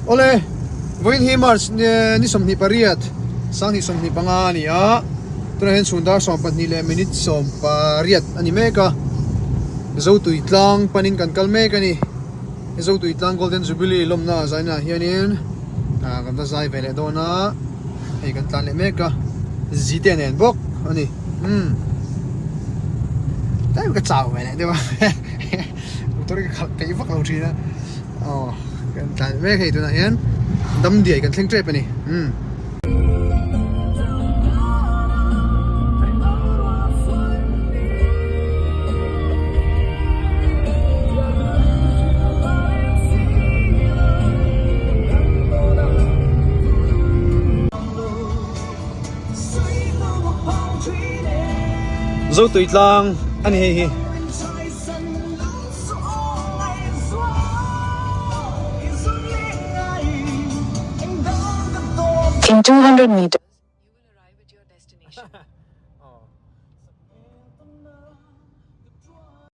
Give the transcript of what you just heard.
Awle, vawiin hi March ni 28, 2025 a ni a, tunah hian chhun dar 12 leh minute 18 a ni mek a, Zotui tlang panin kan kal mek a ni. Zotui tlang Golden Jubilee lawmna zaina ah hianin kan va zai ve leh dawn a, hei kan tlan leh mek a, zite nen bawk a ni. Umm tlem ka chau ve leh deuh a motor hi ka khalh peih vak lo thin a aw kan tlan leh mek hei tunah hian damdiai kan thleng tep a ni umm. Zotui tlang a ni hei hi. In 200 meters, you will arrive at your destination.